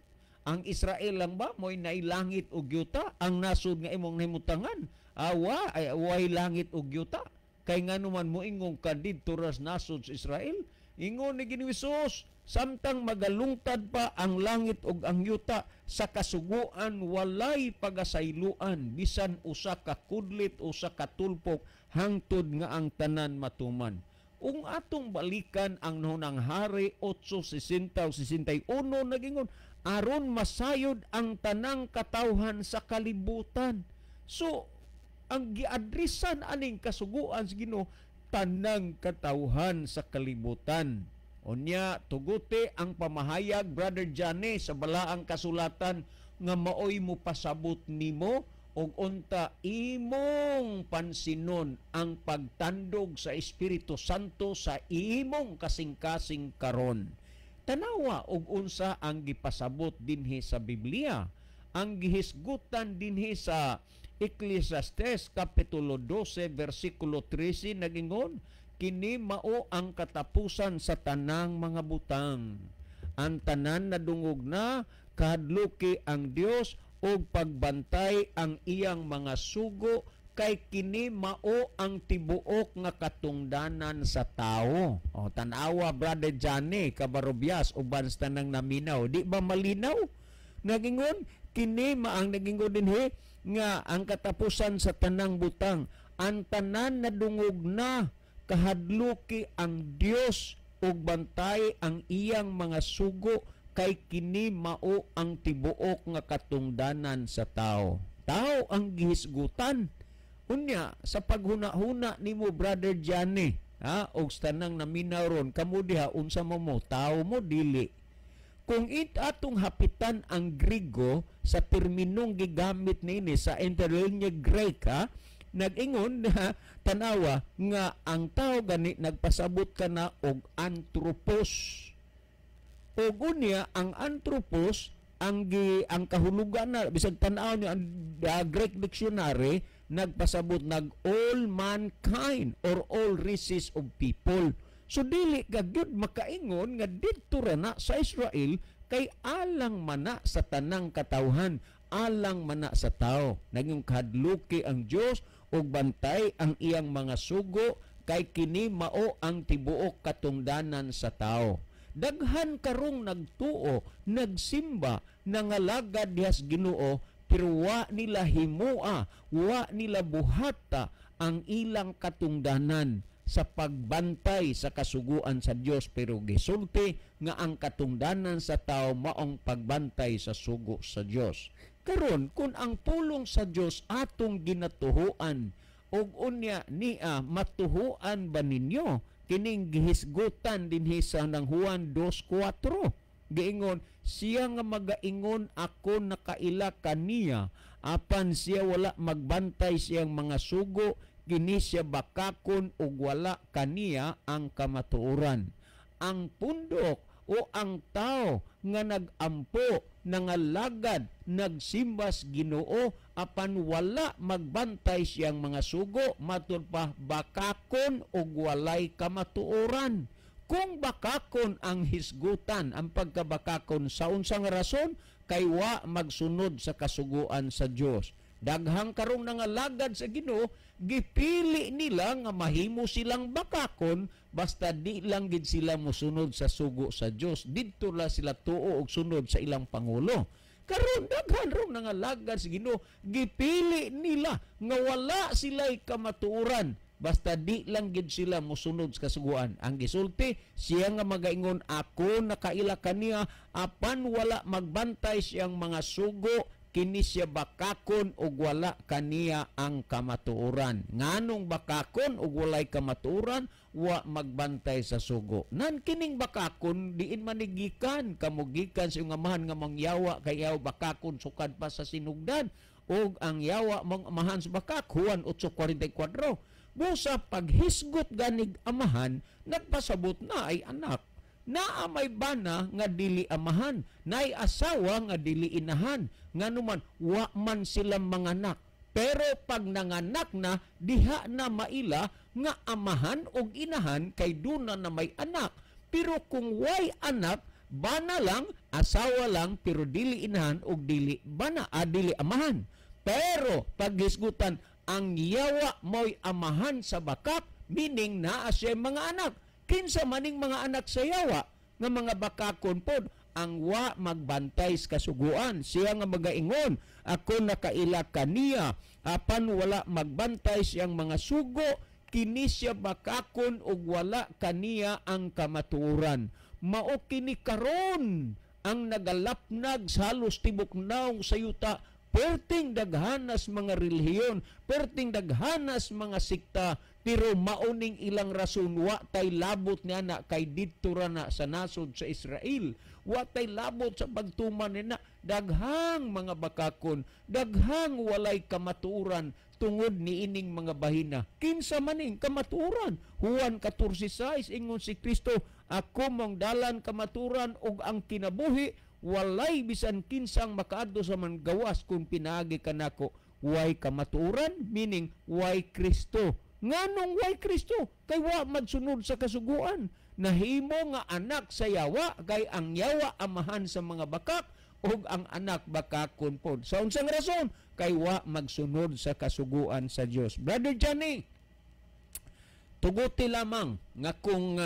Ang Israel lang ba mo'y nailangit ug yuta ang nasod nga imong nahimutangan? Awa ay way langit ug yuta. Kay ngano man moingon ka didto ra sa nasod sa Israel? Ingon ni Ginoong Hesus, samtang magalungtad pa ang langit ug ang yuta, sa kasuguan walay pagasayloan bisan usa ka kudlit, usa ka tulpok, hangtod nga ang tanan matuman. Kung atong balikan ang Hunang Hari 8:60 o 61, nagingon aron masayod ang tanang katawhan sa kalibutan. So ang giadresan aning kasuguan sa Ginoo, tanang katawhan sa kalibutan. Unya tuguti ang pamahayag, Brother Johnny, sa balaang kasulatan nga maoy mo pasabot nimo og unta imong pansinon ang pagtandog sa Espiritu Santo sa imong kasing-kasing karon. Tanawa og unsa ang gipasabot dinhi sa Biblia. Ang gihisgutan dinhi sa Ecclesiastes Kapitulo 12 versikulo 13, nagingon, "Kini mao ang katapusan sa tanang mga butang. Ang tanan nadungog na, kahadluki ang Dios ug pagbantay ang iyang mga sugo, kay kini mao ang tibuok nga katungdanan sa tao." O, tan-awa, Brother Johnny Cabarubias, uban sa tanang naminaw. Di ba malinaw? Nagingon kini maang nagingon dinhi nga ang katapusan sa tanang butang, ang tanan nadungog na, kahadluki ang Dios ug bantay ang iyang mga sugo, kay kini mao ang tibuok nga katungdanan sa tao. Tao ang gihisgutan. Unya sa paghuna-huna nimo, Brother Johnny, ha, og sa tanang naminaw ron, kamo diha, unsa mo mo, tao mo dili? Kung it atong hapitan ang Grigo sa terminong gigamit niini sa Interlinear Greek, ha, nag-ingon na, tanawa, nga ang tao gani nagpasabot ka na og anthropos. Og unya ang anthropos ang kahulugan na bisag tan-aw niyo ang Greek dictionary, nagpasabot nag all mankind or all races of people. So dili ka gyud makaingon nga didto ra na sa Israel, kay alang mana sa tanang katawhan, alang mana sa tao. Naging kahadluki ang Dios ug bantay ang iyang mga sugo, kay kini mao ang tibuok katungdanan sa tao. Daghan karong nagtuo, nagsimba, nangalagad dihas Ginoo, pero wa nila himua, wa nila buhata ang ilang katungdanan sa pagbantay sa kasuguan sa Dios, pero gisulti nga ang katungdanan sa tao maong pagbantay sa sugo sa Dios. Karon, kung ang pulong sa Dios atong ginatuhuan ug unya nia matuhuan ba ninyo kining gihisgutan dinhi sa nang Juan 2:4? Giingon siya nga magaingon, "Ako nakaila kaniya," apan siya wala magbantay siyang mga sugo, kini siya bakakon ug wala kaniya ang kamatuoran. Ang pundok o ang tao nga nagampo, nangalagad, nagsimbas Ginoo, apan wala magbantay siyang mga sugo, matud pa bakakon ug walay kamatuoran. Kung bakakon ang hisgutan, ang pagkabakakon sa unsang rason? Kay wa magsunod sa kasuguan sa Dios. Daghang karong nangalagad sa Ginoo, gipili nila nga mahimo silang bakakon basta di lang gid sila mosunod sa sugo sa Dios. Didto la sila tuo og sunod sa ilang pangulo. Karon daghan rong nangalagad sa Ginoo, gipili nila nga wala sila'y kamatuoran basta di lang gid sila mosunod sa kasuguan. Ang gisulti siya nga magaingon, "Ako nakaila kaniya," apan wala magbantay siyang mga sugo, kini siya bakakon ug wala kaniya ang kamatuoran. Nganong bakakon ug walay kamatuoran? Wa magbantay sa sugo. Nan kining bakakon diin manigikan kamugikan sa iyong amahan nga mangyawa, kay yaw bakakon sukad pa sa sinugdan, ug ang yawa mong amahan sa bakak. Juan 8:44. Busa paghisgot ganig amahan, nagpasabot na ay anak. Naa may bana nga dili amahan, naay asawa nga dili inahan, nganuman wa man sila manganak. Pero pag nanganak na, diha na maila nga amahan og inahan kay duna na may anak. Pero kung way anak, bana lang, asawa lang, pero dili inahan og dili bana, dili amahan. Pero paghisgutan, ang yawa mo'y amahan sa bakak, meaning naa siya mga anak. Kinsa maning mga anak sa yawa nga mga bakakon pod? Ang wa magbantay sa kasuguan. Siya nga magaingon, "Ako nakaila kaniya," apan wala magbantay siyang mga sugo, kini siya bakakon ug wala kaniya ang kamatuoran. Mao kini karon ang nagalapnag sa halos tibok naong sa yuta. Perting daghanas mga relihiyon, perting daghanas mga sikta, pero mauning ilang rason, wa tay labot niya na kay didto ra na sa nasod sa Israel. Wa tay labot sa pagtuman nina. Daghang mga bakakon, daghang walay kamatuoran tungod niining mga bahina. Kinsa maning kamatuoran? Juan 14:6, ingon si Kristo, "Ako mong dalan, kamatuoran ug ang kinabuhi, walay bisan kinsang makaadto sa mangawas kung pinaagi kanako." Way kamatuoran, meaning way Kristo. Nganong way Kristo? Kay wa magsunod sa kasuguan. Nahimo nga anak sa yawa, kay ang yawa amahan sa mga bakak ug ang anak bakakon pod. Sa unsang rason? Kay wa magsunod sa kasuguan sa Dios. Brother Johnny, tuguti lamang nga kung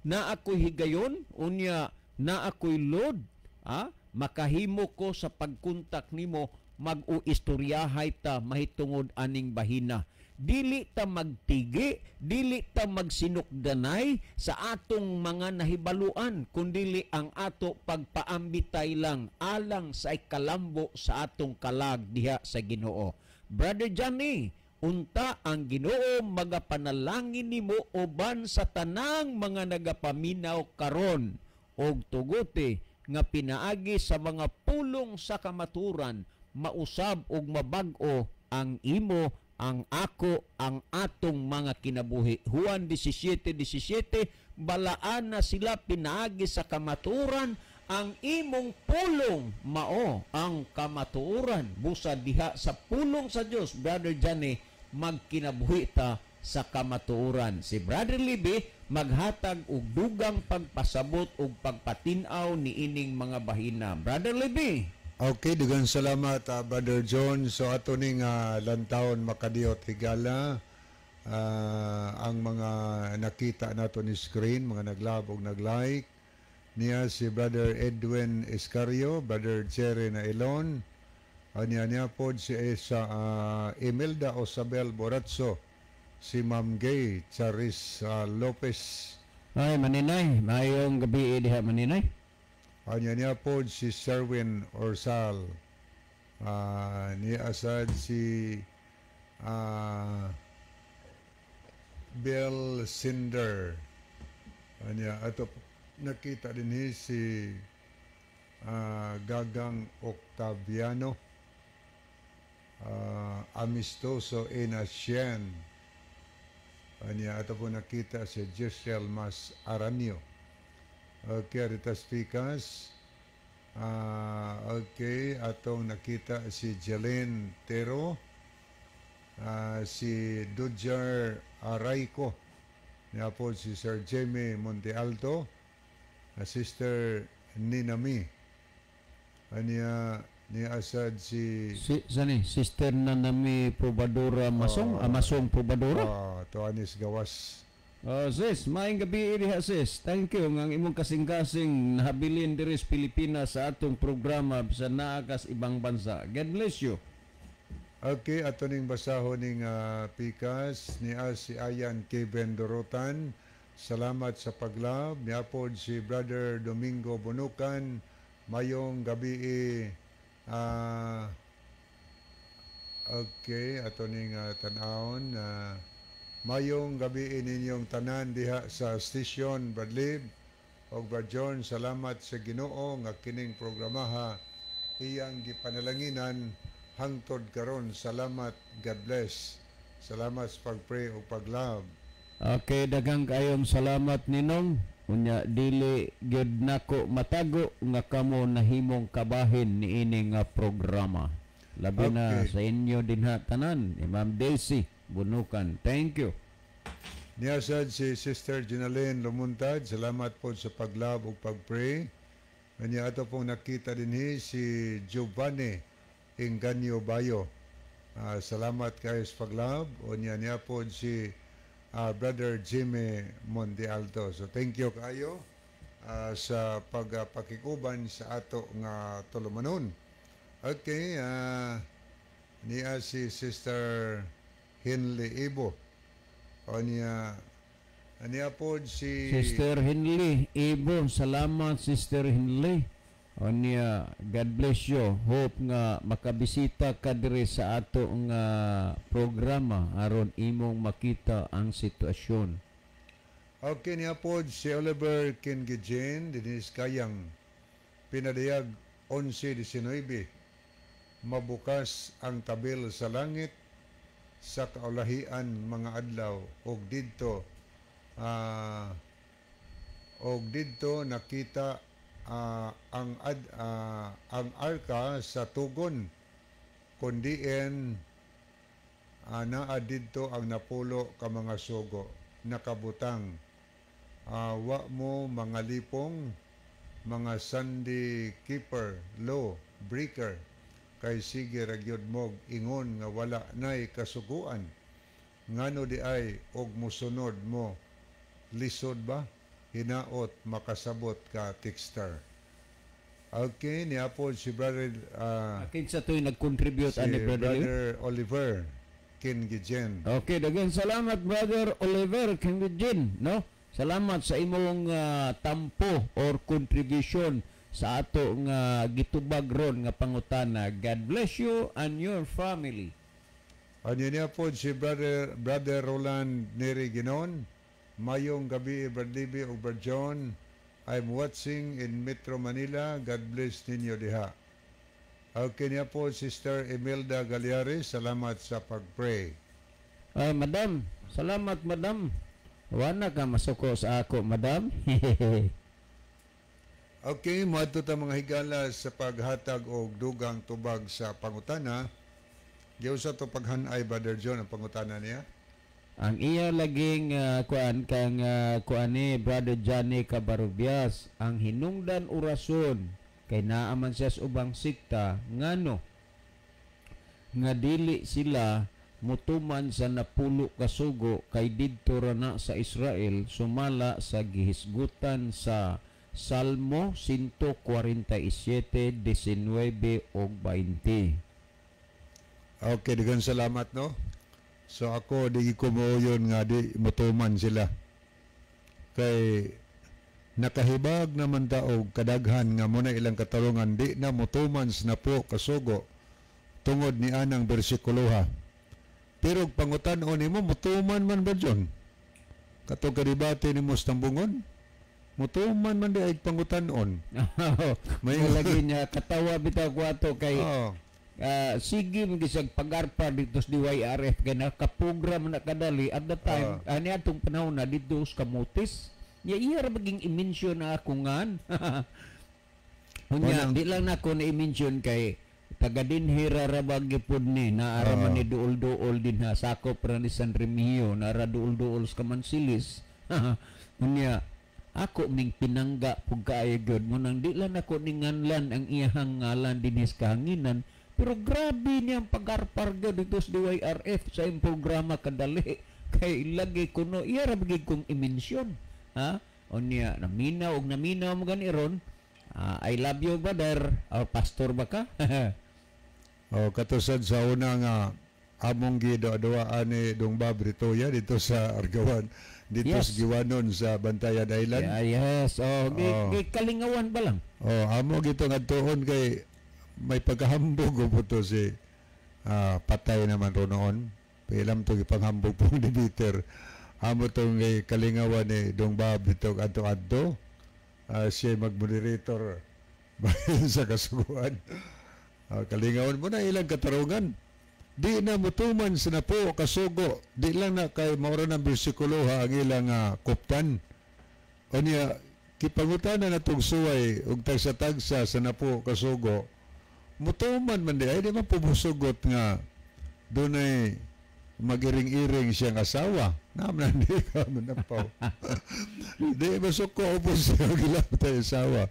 naa ko'y higayon, unya naa ko'y load, makahimo ko sa pagkontak nimo, mag-uistoryahay ta mahitungod aning bahina. Dili ta magtigi, dili ta magsinukdanay sa atong mga nahibaluan, kundili ang ato pagpaambitay lang alang sa ikalambo sa atong kalag diha sa Ginoo. Brother Johnny, unta ang Ginoo magapanalangin nimo uban sa tanang mga nagapaminaw karon, og tuguti nga pinaagi sa mga pulong sa kamaturan mausab og mabag-o ang imo, ang ako, ang atong mga kinabuhi. Juan 17:17, balaan na sila pinaagi sa kamatuoran, ang imong pulong mao ang kamatuoran. Busa diha sa pulong sa Dios, Brother Johnny, magkinabuhi ta sa kamatuoran. Si Brother Libby maghatag og dugang pagpasabot og pagpatin-aw niining mga bahina. Brother Libby. Okay, dugang salamat, Brother John. So ato ning lantawon, makadiyot higala, ang mga nakita nato ni screen, mga nag-love og nag-like niya si Brother Edwin Escario, Brother Jerry Nailon, niya niya pod si sa Imelda Osabel Boratso, si Ma'am Gay Charis Lopez. Ay, Maninay, maayong gabi diha, Maninay. Anya niya pod si Sherwin Orsal. Niya asad si Bill Cinder. Anya ato nakita din hi si Gagang Octaviano, Amistoso Inasien. Anya ato po nakita si Giselle Mas Aranio. Okay, Rita Spikas. Okay, atong nakita si Jelen Tero, si Dudjar Arayco, niya po si Sir Jamie Montealto, Sister Ninami, anya Ni asad si Si sani sister na nami Probadora Masong, Masong Probadora. Tuanis gawas. Oh, sis, maayong gabi diha, sis. Thank you nga ang imong kasing-kasing nahabilin diri sa Pilipinas sa atong programa bisan naa kas ibang bansa. God bless you. Okay, ato ning basahon ning pikas ni si Ayan Kevin Dorotan. Salamat sa paglove. Niapod si Brother Domingo Bunukan. Mayong gabi okay, ato ning tan-awon. Mayong gabi ninyong tanan diha sa station, Bradley og Brad John. Salamat sa Ginoo nga kining programaha iyang gipanalanginan hangtod karon. Salamat, God bless. Salamat sa pag-pray ug pag-love. Okay, daghang kayong salamat, Ninong. Unya dili gyud nako matago nga kamo nahimong kabahin niini nga programa. Labi na sa inyo dinha tanan, ni Ma'am Daisy Bunukan. Thank you. Niyasad si Sister Ginaline Lumuntad, salamat po sa pag-love ug pag-pray. Kanya ato pong nakita dinhi si Giovanni Inganyo Bayo. Salamat kayo sa pag-love. O niya niya po si Brother Jimmy Montealto. So thank you kayo sa pagpakikuban sa ato nga tulumanon. Okay, niya si Sister Henley Ibo. O niya, niya po si Sister Henley Ibo, salamat, Sister Henley. Onya, God bless you. Hope nga makabisita ka diri sa ato nga programa aron imong makita ang sitwasyon. Okay, niya po si Oliver Kingijin, dinis Kayang, Pinadayag 11:19. Mabukas ang tabil sa langit sa kaulahian mga adlaw og didto nakita ang arka sa tugon kundiin naa didto ang napulo ka mga sugo nakabutang. Wa mo mga lipong mga Sunday keeper, law breaker, kay sige ra gyud mog ingon nga wala nay kasuguan. Ngano di ay og musunod mo? Lisod ba? Hinaot makasabot ka, texter. Okay, niapod si Brother Kinsa to'y nag-contribute si ani, Brother Lee? Brother Oliver Kingijen. Okay, daghang salamat, Brother Oliver Kingjin, no? Salamat sa imong tampo or contribution sa ato nga gitubag ron nga pangutana. God bless you and your family. Ano niya po si Brother Roland Neri Ginon. Mayong gabi, Brad Libby ug Brad John. I'm watching in Metro Manila. God bless ninyo diha. Okay niya po Sister Imelda Galiares. Salamat sa pag-pray. Ay, madam, salamat, madam. Wala ka masuko sa ako, madam. Okay, moadto ta, mga higala, sa paghatag og dugang tubag sa pangutana. Giusa to paghanay, Brother John, ang pangutana niya? Ang iya laging kuan kang kuan ni Brother Johnny Cabarubias, ang hinungdan orason kay naa man siya sa ubang sikta, ngano nga dili sila mutuman sa napulo ka sugo kay didto ra na sa Israel sumala sa gihisgutan sa Salmo 147:19 ug 20. Okay, daghang salamat, no. So ako, di ko mooyon nga di mutuman sila. Kay nakahibag naman ta og kadaghan nga mo na ilang katarungan di na mutuman sa napulo kasugo tungod ni anang bersikuloha. Pero pangutan-on nimo, mutuman man ba, John? Katong kadebate nimo sa Tambungon, mutuman man di ay pangutan-on. May lagi niya katawa bitaw ko ato kay sige magisag pagarpa dito sa DYRF kay nakaprogram na kadali at the time ani atong panahon na dito sa Camotes ya iya ra maging i-mention na ako ngan. Unya, di lang nako na i-mention kay taga dinhi ra ra ba gipud ni naara man ni duol-duol din ha, sakop ra ni San Remigio, naara duol-duol sa Kamansilis. Unya Ako ning pinangga pug kaayo gyud mo nang di lang ako ninganlan ang iyahang ngalan dinhi sa kahanginan, pero grabe niyang pagarpar gyud dito sa DYRF sa iyang programa kadali kay lagi kuno iya ra gyud kong i-mention, ha. Unya naminaw og naminaw mo gani ron. I love you, brother, or pastor ba ka? Oh, katusad sa una nga among giduwa-duwaan ni Dong Bob Ritoya dito sa Argawan, dito sa Giwanon sa Bantayan Island. Yeah, yes. Oh, gi kalingawan ba lang? Oh, amo gito nga tuon kay may pagkahambog po to si patay naman ro noon. Pilam to gipanghambog pong ni Peter. Amo tong kay kalingawan ni Dong Bob dito adto-adto. Siya mag-moderator sa kasuguan. Kalingawan mo na ilang katarungan. Di na mutuman sa napo kasugo. Di lang na kay maura ng bersikulo ha ang ilang kuptan. O niya, kipangutana na itong suway ug tagsa-tagsa sa napo kasugo. Mutuman man di ay di man pumusugot nga dunay magiring-iring siyang asawa. Naman di ka manapaw. Di masuko upos siya gilaptay asawa.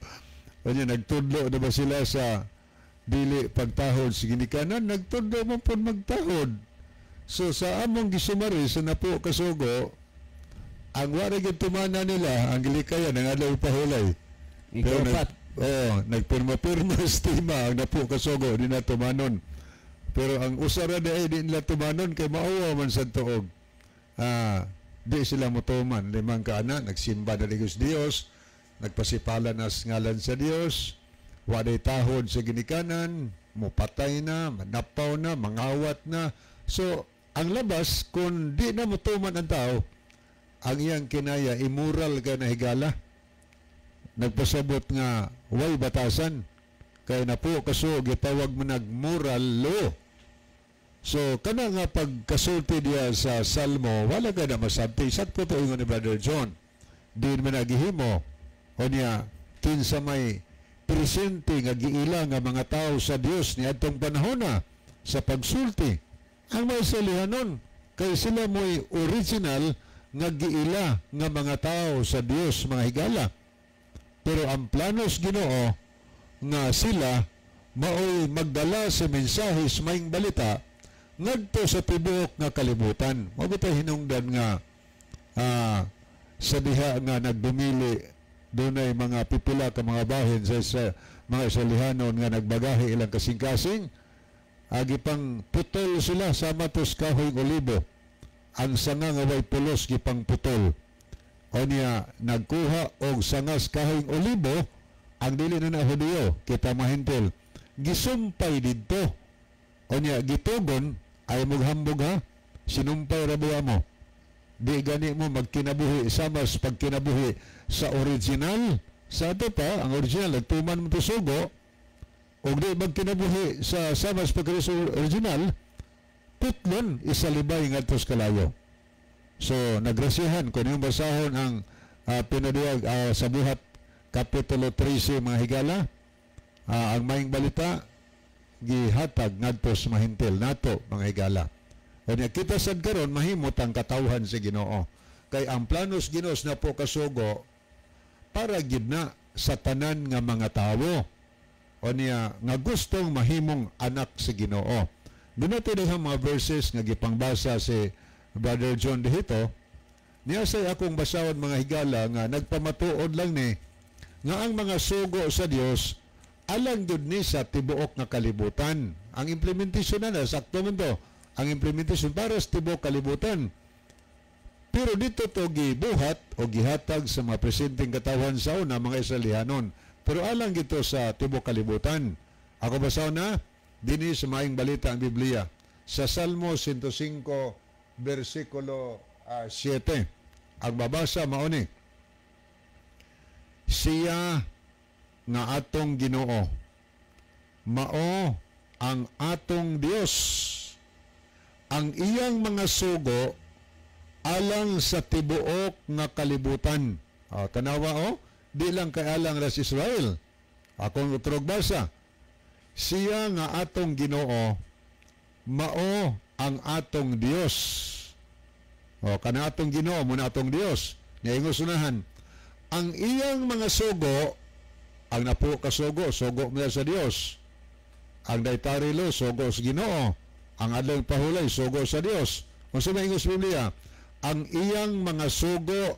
O niya, nagtudlo na ba sila sa dili pagtahod sa ginikanan, nagtudlo man po magtahod. So sa among gisumari sa napo kasugo, ang wala gyud tumana nila, ang gilikayan, ang adlaw pahulay. Pero nagpirma-pirma estima ang napo kasugo, di na tumanon. Pero ang usara di ay di nila tumanon kay maawa man sa tuog. Di sila motuman. 5 ka anak, nagsimba na ligos Dios, nagpasipala na ngalan sa Dios, waday tahod sa ginikanan, mupatay na, manapaw na, mangawat na. So, ang labas, kung di na mutuman ang tao, ang iyang kinaya, immoral ka na higala. Nagpasabot nga, way batasan. Kaya na po, kaso, gitawag mo nagmoral law. So, kana nga pagkasulti diya sa Salmo, wala ka na masabti. Sakto to ingon ni Brother John. Di man nagihimo. O niya, kinsa may presente nga giila nga mga tao sa Dios niadtong panahona sa pagsulti. Ang may salihanon, kay sila mo'y original nga giila nga mga tao sa Dios, mga higala. Pero ang planos Ginoo nga sila maoy magdala sa mensahe sa maayong balita ngadto sa tibuok nga kalibutan. Mao bitay hinungdan nga sa diha nga nagdumili dunay mga pipila ka mga bahin sa mga Israelihanon nga nagbagahe ilang kasing-kasing, agi pang putol sila sa matos kahoy olibo. Ang sanga nga way pulos gipang putol. O niya nagkuha og sangas kahoy olibo ang dili na na Hudiyo, kita mahintil, gisumpay didto. O niya gitugon ay mughambog ha, sinumpay ra buwa mo. Di gani mo magkinabuhi sama sa pagkinabuhi sa original. Sa ato pa, ang original, nagtuman mo to sugo, og di magkinabuhi sa sama sa pagkinabuhi sa original, putlon isalibay ngadto sa kalayo. So, nagrasyahan, kung inyong basahon ang pinadiyag sa buhat Kapitulo 13, mga higala, ang maayong balita, gihatag ngadto sa mahintil nato, mga higala. Unya kita sad karon mahimot ang katawhan sa Ginoo. Kay ang planos Ginoo na po kasugo para gid na sa tanan nga mga tawo. Unya nga gustong mahimong anak sa Ginoo. Dunay dihang mga verses nga gipangbasa si Brother John dihito. Niya say akong basahon mga higala nga nagpamatuod lang ni nga ang mga sugo sa Dios alang gud ni sa tibuok nga kalibutan. Ang implementation na sakto man to. Ang implementation para sa tibuok kalibutan. Pero dito to gibuhat o gihatag sa mga presenteng katawan sa una mga Israelihanon. Pero alang gito sa tibuok kalibutan. Ako basahon na dinhi sa maayong balita ang Biblia. Sa Salmo 105 bersikulo 7. Ang babasa mao ni, siya nga atong Ginoo, mao ang atong Dios, ang iyang mga sugo alang sa tibuok nga kalibutan. O, tanawa o, di lang kay alang ras Israel. Akong utrog basa, siya nga atong Ginoo, mao ang atong Dios. O, kana atong Ginoo, muna atong Dios. Niingon sunahan, Ang iyang mga sugo, ang napuo ka sugo, sugo mo sa Dios. Ang dietary law, sugo sa Ginoo. Ang adlaw pahulay, sugo sa Dios. Unsa may ingon sa Biblia? Ang iyang mga sugo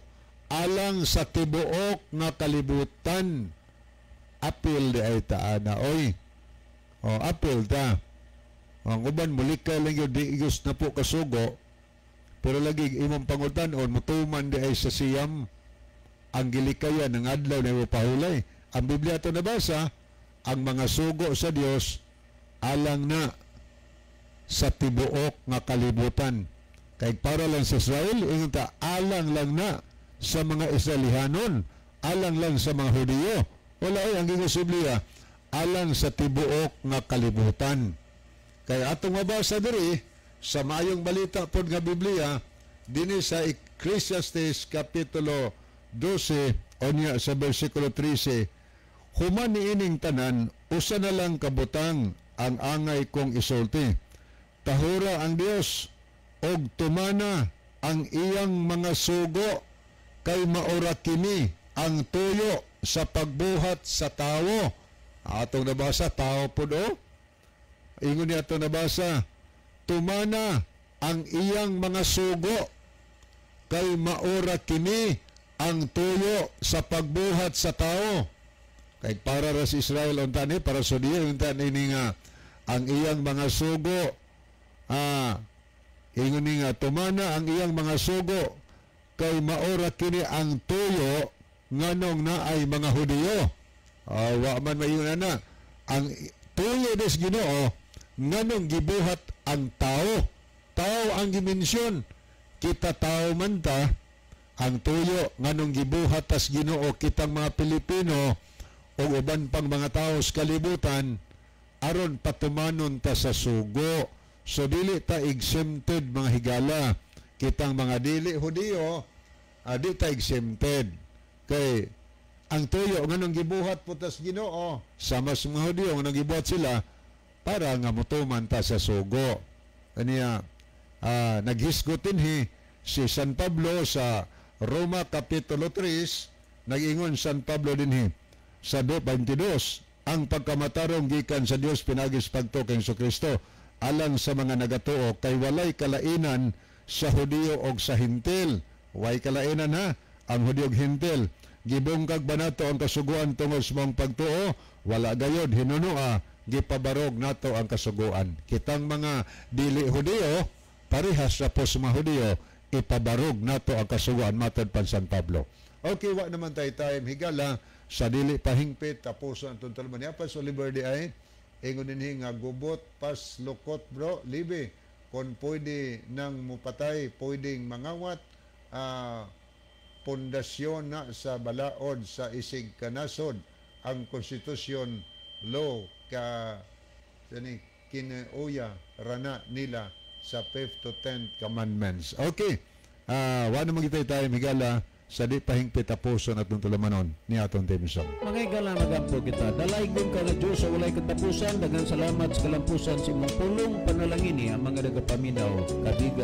alang sa tibuok nga kalibutan. Apil di ay taana oy. O apil ta. Ang uban mulikay lang yun di igos na po kasugo, pero lagi imong pangutan-on mutuman di ay sa siyam ang gilikayan ng adlaw na imong pahulay. Ang Biblia ito nabasa, ang mga sugo sa Dios alang na sa tibuok nga kalibutan. Kay para lang sa Israel, ingon ta alang lang na sa mga Israelihanon, alang lang sa mga Hudiyo. Wala ay ang ingon sa Biblia, alang sa tibuok nga kalibutan. Kaya atong mabasa diri sa maayong balita pod nga Biblia dinhi sa Ecclesiastes kapitulo 12 onya sa bersikulo 13, human niining tanan usa na lang kabutang ang angay kong isulti. Tahura ang Dios og tumana ang iyang mga sugo, kay maura kini ang tuyo sa pagbuhat sa tawo. Atong nabasa, tao pod o. Ingon niya atong nabasa, tumana ang iyang mga sugo, kay maura kini ang tuyo sa pagbuhat sa tao. Kay para ra sa Israel unta ni, para sa Dios unta ni nga ang iyang mga sugo, ingon ni nga tumana ang iyang mga sugo, kay maura kini ang tuyo nganong naay mga Hudiyo. Wa man mayon na ang tuyo des Ginoo nganong gibuhat ang tao. Tao ang gimensyon. Kita tao man ta, ang tuyo nganong gibuhat tas Ginoo kitang mga Pilipino o uban pang mga tao sa kalibutan aron patumanon ta sa sugo. So dili ta exempted mga higala. Kitang mga dili Hudiyo, di ta exempted. Kay ang tuyo nganong gibuhat po tas Ginoo sama sa mga Hudiyo nganong gibuhat sila para nga motuman ta sa sugo. Kaniya naghisgot dinhi si San Pablo sa Roma kapitulo 3, nag-ingon San Pablo dinhi sa 22, ang pagkamatarong gikan sa Dios pinaagi sa pagtuo kay Kristo alang sa mga nagatuo, kay walay kalainan sa Hudiyo og sa Hintil. Way kalainan ha, ang Hudiyo og Hintil. Gibungkag ba nato ang kasuguan tungod sa maong pagtuo? Wala gayod, hinunoa gipabarog nato ang kasuguan. Kitang mga dili Hudiyo, parehas ra po sa mga Hudiyo, ipabarog nato ang kasuguan matod pan San Pablo. Okay, wa naman tayo time higala sa dili pahingpit tapos ang tuntalman niya pa sa Oliver di ay ingon dinhi nga gubot pas lukot bro libe kon pwede nang mupatay, pwedeng mangawat, pundasyon na sa balaod sa isig kanasod ang konstitusyon law ka sani kinauya rana nila sa 5th to 10th commandments. Okay. Wa naman kita tayo higala sa di pahingpit tapuson atong tulamanon ni atong team song. Mga higala, magampo kita. Dalaygon ka nga Diyos sa walay katapusan. Daghang salamat sa kalampusan sa imong pulong. Panalangini ang mga nagapaminaw. Kabiga.